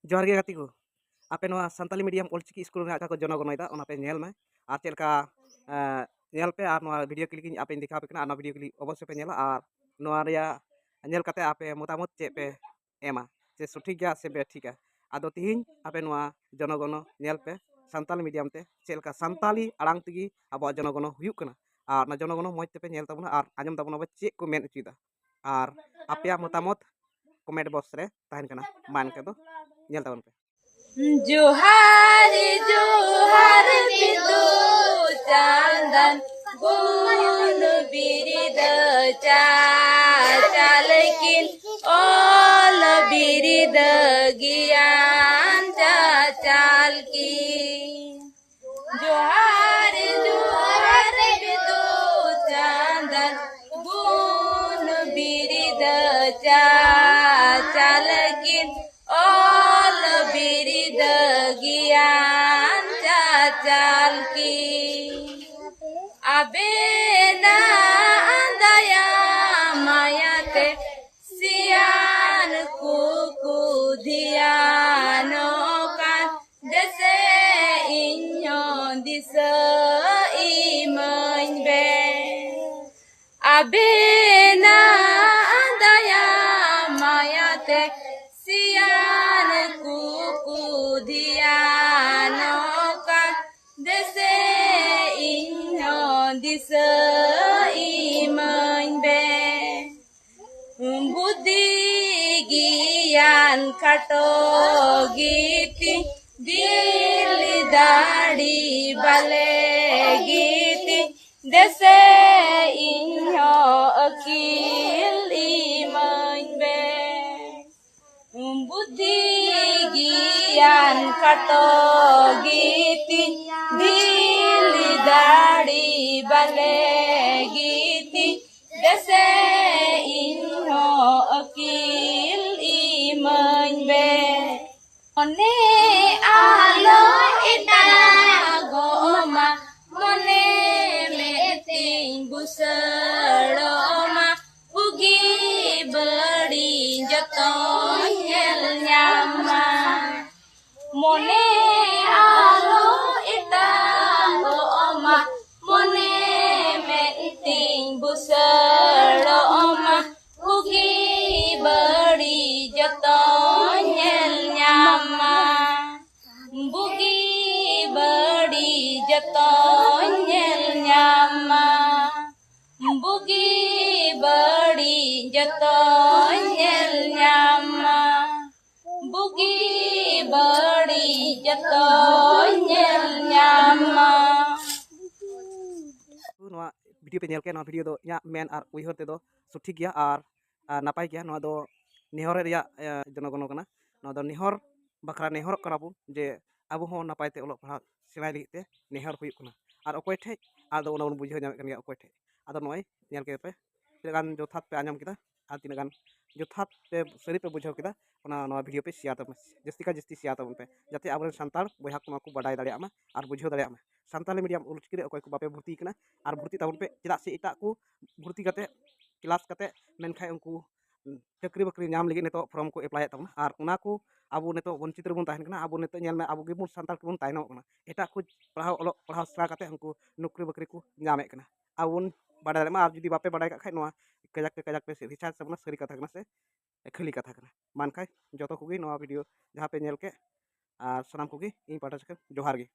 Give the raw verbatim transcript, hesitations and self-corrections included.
ᱡᱚᱦᱟᱨ ᱜᱮ ᱜᱟᱛᱮ ᱠᱚ, ᱟᱯᱮ ᱱᱚᱣᱟ ᱥᱟᱱᱛᱟᱞᱤ medium ᱚᱞᱪᱤᱠᱤ ᱥᱠᱩᱞ ᱨᱮᱱᱟᱜ ᱡᱟᱦᱟᱸ ᱠᱚ ᱡᱚᱱᱚᱜᱚᱱᱚᱭᱮᱫᱟ, ᱚᱱᱟ ᱯᱮ ᱧᱮᱞ ᱢᱟ᱾ ᱟᱨ ᱪᱮᱫ ᱞᱮᱠᱟ, ᱮᱸ, ᱧᱮᱞ ᱯᱮ, ᱟᱨ ᱱᱚᱣᱟ video clip ᱤᱧ ᱟᱯᱮᱧ ᱫᱮᱠᱷᱟᱣ ᱟᱯᱮ ᱠᱟᱱᱟ, ᱟᱨ ᱱᱚᱣᱟ video clip ᱚᱵᱚᱥᱥᱳᱭ ᱯᱮ ᱧᱮᱞᱟ᱾ ᱟᱨ ᱱᱚᱣᱟ ᱨᱮᱭᱟᱜ ᱧᱮᱞ ᱠᱟᱛᱮ ᱟᱯᱮ ᱢᱚᱛᱟᱢᱚᱛ ᱪᱮᱫ ᱯᱮ ᱮᱢᱟ, ᱥᱮ ᱥᱚᱴᱷᱤᱠ ᱜᱮᱭᱟ ᱥᱮ ᱵᱮᱴᱷᱤᱠᱟ᱾ ᱟᱫᱚ ᱛᱤᱦᱤᱧ ᱟᱯᱮ ᱱᱚᱣᱟ ᱡᱚᱱᱚᱜᱚᱱᱚ ᱧᱮᱞ ᱯᱮ, ᱥᱟᱱᱛᱟᱞᱤ medium ᱛᱮ ᱪᱮᱫ ᱞᱮᱠᱟ ᱥᱟᱱᱛᱟᱞᱤ ᱟᱲᱟᱝ ᱛᱮᱜᱮ ᱟᱵᱚᱣᱟᱜ ᱡᱚᱱᱚᱜᱚᱱᱚ ᱦᱩᱭᱩᱜ ᱠᱟᱱᱟ᱾ ᱟᱨ ᱚᱱᱟ ᱡᱚᱱᱚᱜᱚᱱᱚ ᱢᱚᱡᱽ ᱛᱮᱯᱮ ᱧᱮᱞ ᱛᱟᱵᱚᱱᱟ ᱟᱨ ᱟᱸᱡᱚᱢ ᱛᱟᱵᱚᱱᱟ ᱵᱚ ᱪᱮᱫ ᱠᱚ ᱢᱮᱱ ᱦᱚᱪᱚᱭᱮᱫᱟ᱾ ᱟᱨ ᱟᱯᱮᱭᱟᱜ ᱢᱚᱛᱟᱢᱚᱛ comment box ᱨᱮ ᱛᱟᱦᱮᱱ ᱠᱟᱱᱟ᱾ ᱢᱟ ᱮᱱᱠᱷᱟᱱ ᱫᱚ ᱧᱮᱞ ᱛᱟᱵᱚᱱ ᱯᱮ᱾ ᱡᱚᱦᱟᱨ ᱡᱚᱦᱟᱨ ᱵᱤᱫᱩ ᱪᱟᱸᱫᱟᱱ ᱜᱩᱱ ᱵᱤᱨᱤᱫ ᱪᱟᱪᱟᱞ ᱠᱤᱱ, ᱚᱞ ᱵᱤᱨᱤᱫ ᱜᱮᱭᱟᱱ ᱪᱟᱪᱟᱞ ᱠᱤᱱ᱾ ᱡᱚᱦᱟᱨ ᱡᱚᱦᱟᱨ ᱵᱤᱫᱩ ᱪᱟᱸᱫᱟᱱ ᱜᱩᱱ ᱵᱤᱨᱤᱫ ᱪᱟᱪᱟᱞ ᱠᱤᱱ, ᱚᱞ ᱵᱤᱨᱤᱫ ᱜᱮᱭᱟᱱ ᱪᱟᱪᱟᱞ ᱠᱤᱱ᱾ ᱟᱵᱮᱱᱟᱜ ᱫᱟᱭᱟ ᱢᱟᱭᱟ ᱛᱮ ᱥᱤᱭᱟᱱ ᱠᱚᱠᱚ ᱫᱷᱮᱭᱟᱱᱚᱜ ᱠᱟᱱ, ᱫᱮᱥᱮ ᱤᱧ ᱦᱚᱸ ᱫᱤᱥᱟᱹ ᱤᱢᱟᱹᱧ ᱵᱮ᱾ ᱟᱵᱮᱱᱟᱜ ᱫᱟᱭᱟ ᱢᱟᱭᱟ ᱛᱮ ᱥᱤᱭᱟᱱ ᱠᱚᱠᱚ ᱫᱷᱮᱭᱟᱱᱚᱜ ᱠᱟᱱ, ᱫᱮᱥᱮ ᱤᱧ ᱦᱚᱸ ᱫᱤᱥᱟᱹ ᱤᱢᱟᱹᱧ ᱵᱮ᱾ ᱵᱩᱫᱷᱤ ᱜᱮᱭᱟᱱ ᱠᱷᱟᱴᱚ ᱜᱮᱛᱤᱧ, ᱫᱤᱞ ᱫᱟᱲᱮ ᱵᱟᱞᱮ ᱜᱮᱛᱤᱧ, ᱫᱮᱥᱮ ᱤᱧ ᱦᱚᱸ ᱟᱹᱠᱤᱞ ᱤᱢᱟᱹᱧ ᱵᱮ᱾ ᱵᱩᱫᱷᱤ ᱜᱮᱭᱟᱱ ᱠᱷᱟᱴᱚ ᱜᱮᱛᱤᱧ, ᱫᱤᱞ ᱫᱟᱲᱮ ᱵᱟᱞᱮ ᱜᱮᱛᱤᱧ, ᱫᱮᱥᱮ ᱤᱧ ᱦᱚᱸ ᱟᱹᱠᱤᱞ ᱤᱢᱟᱹᱧ ᱵᱮ᱾ ᱢᱚᱱᱮ ᱟᱞᱚ ᱮᱴᱟᱜᱚᱜ ᱢᱟ, ᱢᱚᱱᱮ ᱢᱮᱫ ᱛᱤᱧ ᱵᱩᱥᱟᱹᱲᱚᱜ ᱢᱟ, ᱵᱩᱜᱤ ᱵᱟᱹᱲᱤᱡ ᱡᱚᱛᱚᱧ ᱧᱮᱞ ᱧᱟᱢ ᱢᱟ᱾ ᱢᱚᱱᱮ ᱟᱞᱚ ᱮᱴᱟᱜᱚᱜ ᱢᱟ, ᱢᱚᱱᱮ ᱢᱮᱫ ᱛᱤᱧ ᱵᱩᱥᱟᱹᱲᱚᱜ ᱢᱟ, ᱵᱩᱜᱤ ᱵᱟᱹᱲᱤᱡ ᱡᱚᱛᱚᱧ ᱧᱮᱞ ᱧᱟᱢ ᱢᱟ᱾ ᱵᱩᱜᱤ ᱵᱟᱹᱲᱤᱡ ᱡᱚᱛᱚᱧ ᱧᱮᱞ ᱧᱟᱢ ᱢᱟ᱾ ᱵᱩᱜᱤ ᱵᱟᱹᱲᱤᱡ ᱡᱚᱛᱚᱧ ᱧᱮᱞ ᱧᱟᱢ ᱢᱟ᱾ ᱵᱩᱜᱤ ᱵᱟᱹᱲᱤᱡ ᱡᱚᱛᱚᱧ ᱧᱮᱞ ᱧᱟᱢ ᱢᱟ᱾ ᱱᱚᱣᱟ ᱵᱷᱤᱰᱤᱭᱳ ᱯᱮ ᱧᱮᱞ ᱠᱮᱫ, ᱱᱚᱣᱟ ᱵᱷᱤᱰᱤᱭᱳ ᱫᱚ ᱤᱧᱟᱹᱜ ᱢᱮᱱ ᱟᱨ ᱩᱭᱦᱟᱹᱨ ᱛᱮᱫᱚ ᱥᱚᱴᱷᱤᱠ ᱜᱮᱭᱟ ᱟᱨ, ᱟᱨ ᱱᱟᱯᱟᱭ ᱜᱮᱭᱟ᱾ ᱱᱚᱣᱟ ᱫᱚ ᱱᱮᱦᱚᱨ ᱨᱮᱭᱟᱜ, ᱮ, ᱡᱚᱱᱚᱜᱚᱱᱚ ᱠᱟᱱᱟ᱾ ᱱᱚᱣᱟ ᱫᱚ ᱱᱮᱦᱚᱨ ᱵᱟᱠᱷᱨᱟ ᱱᱮᱦᱚᱨᱚᱜ ᱠᱟᱱᱟ ᱵᱚᱱ ᱡᱮ ᱟᱵᱚ ᱦᱚᱸ ᱱᱟᱯᱟᱭ ᱛᱮ ᱚᱞᱚᱜ ᱯᱟᱲᱦᱟᱜ ᱥᱮᱬᱟᱭ ᱞᱟᱹᱜᱤᱫ ᱛᱮ ᱱᱮᱦᱚᱨ ᱦᱩᱭᱩᱜ ᱠᱟᱱᱟ᱾ ᱟᱨ ᱚᱠᱚᱭ ᱴᱷᱮᱡ, ᱟᱫᱚ ᱚᱱᱟ ᱵᱚᱱ ᱵᱩᱡᱷᱟᱹᱣ ᱧᱟᱢᱮᱫ ᱠᱟᱱ ᱜᱮᱭᱟ ᱚᱠᱚᱭ ᱴᱷᱮᱡ᱾ ᱟᱫᱚ ᱱᱚᱜᱼᱚᱭ ᱧᱮᱞ ᱠᱮᱫᱟ ᱯᱮ, ᱛᱤᱱᱟᱹᱜ ᱜᱟᱱ ᱡᱚᱛᱷᱟᱛ ᱯᱮ ᱟᱸᱡᱚᱢ ᱠᱮᱫᱟ ᱟᱨ ᱛᱤᱱᱟᱹᱜ ᱜᱟᱱ ᱡᱚᱛᱷᱟᱛ ᱯᱮ ᱥᱟᱹᱨᱤ ᱯᱮ ᱵᱩᱡᱷᱟᱹᱣ ᱠᱮᱫᱟ, ᱚᱱᱟ ᱱᱚᱣᱟ ᱵᱷᱤᱰᱤᱭᱳ ᱯᱮ ᱥᱮᱭᱟᱨ ᱛᱟᱵᱚᱱ ᱯᱮ, ᱡᱟᱹᱥᱛᱤ ᱠᱷᱚᱱ ᱡᱟᱹᱥᱛᱤ ᱥᱮᱭᱟᱨ ᱛᱟᱵᱚᱱ ᱯᱮ, ᱡᱟᱛᱮ ᱟᱵᱚᱨᱮᱱ ᱥᱟᱱᱛᱟᱲ ᱵᱚᱭᱦᱟ ᱠᱚ ᱱᱚᱣᱟ ᱠᱚ ᱵᱟᱰᱟᱭ ᱫᱟᱲᱮᱭᱟᱜ ᱢᱟ ᱟᱨ ᱵᱩᱡᱷᱟᱹᱣ ᱫᱟᱲᱮᱭᱟᱜ ᱢᱟ᱾ ᱥᱟᱱᱛᱟᱲᱤ ᱢᱤᱰᱤᱭᱟᱢ ᱚᱞᱪᱤᱠᱤ ᱨᱮ ᱚᱠᱚᱭ ᱠᱚ ᱵᱟᱯᱮ ᱵᱷᱚᱨᱛᱤ ᱠᱟᱱᱟ, ᱟᱨ ᱵᱷᱚᱨᱛᱤ ᱛᱟᱵᱚᱱ ᱯᱮ, ᱪᱮᱫᱟᱜ ᱥᱮ ᱮᱴᱟᱜ ᱠᱚ ᱵᱷᱚᱨᱛᱤ ᱠᱟᱛᱮ, ᱠᱞᱟᱥ ᱠᱟᱛᱮ, ᱢᱮᱱᱠᱷᱟᱱ ᱩᱱᱠᱩ ᱪᱟᱹᱠᱨᱤ ᱵᱟᱹᱠᱨᱤ ᱧᱟᱢ ᱞᱟᱹᱜᱤᱫ ᱱᱤᱛᱚᱜ ᱯᱷᱚᱨᱢ ᱠᱚ ᱮᱯᱞᱟᱭᱮᱫ ᱛᱟᱵᱚᱱᱟ, ᱟᱨ ᱚᱱᱟ ᱠᱚ ᱟᱵᱚ ᱱᱤᱛᱚᱜ ᱵᱚᱧᱪᱤᱛ ᱨᱮᱵᱚᱱ ᱛᱟᱦᱮᱱ ᱠᱟᱱᱟ᱾ ᱟᱵᱚ ᱱᱤᱛᱚᱜ ᱧᱮᱞ ᱢᱮ, ᱟᱵᱚ ᱜᱮᱵᱚᱱ ᱥᱟᱱᱛᱟᱲ ᱠᱚᱵᱚᱱ ᱛᱟᱭᱱᱚᱢᱚᱜ ᱠᱟᱱᱟ᱾ ᱮᱴᱟᱜ ᱠᱚ ᱯᱟᱲᱦᱟᱣ, ᱚᱞᱚᱜ ᱯᱟᱲᱦᱟᱣ ᱥᱮᱬᱟ ᱠᱟᱛᱮ ᱩᱱᱠᱩ ᱱᱚᱠᱨᱤ ᱵᱟᱹᱠᱨᱤ ᱠᱚ ᱧᱟᱢᱮᱫ ᱠᱟᱱᱟ᱾ ᱟᱵᱚ ᱵᱚᱱ ᱵᱟᱰᱟᱭ ᱫᱟᱲᱮᱭᱟᱜ ᱢᱟ, ᱟᱨ ᱡᱩᱫᱤ ᱵᱟᱯᱮ ᱵᱟᱰᱟᱭ ᱠᱟᱜ ᱠᱷᱟᱡ, ᱱᱚᱣᱟ ᱠᱟᱡᱟᱠ ᱯᱮ, ᱠᱟᱡᱟᱠ ᱯᱮ ᱨᱤᱥᱟᱨᱪ ᱛᱟᱵᱚᱱᱟ, ᱥᱟᱹᱨᱤ ᱠᱟᱛᱷᱟ ᱠᱟᱱᱟ ᱥᱮ ᱠᱷᱟᱹᱞᱤ ᱠᱟᱛᱷᱟ ᱠᱟᱱᱟ᱾ ᱢᱟ ᱮᱱᱠᱷᱟᱡ ᱡᱚᱛᱚ ᱠᱚᱜᱮ ᱱᱚᱣᱟ ᱵᱷᱤᱰᱤᱭᱳ ᱡᱟᱦᱟᱸ ᱯᱮ ᱧᱮᱞ ᱠᱮᱫ, ᱟᱨ ᱥᱟᱱᱟᱢ ᱠᱚᱜᱮ ᱤᱧ ᱯᱟᱦᱴᱟ ᱥᱮᱫ ᱠᱷᱚᱱ ᱡᱚᱦᱟᱨ ᱜᱮ᱾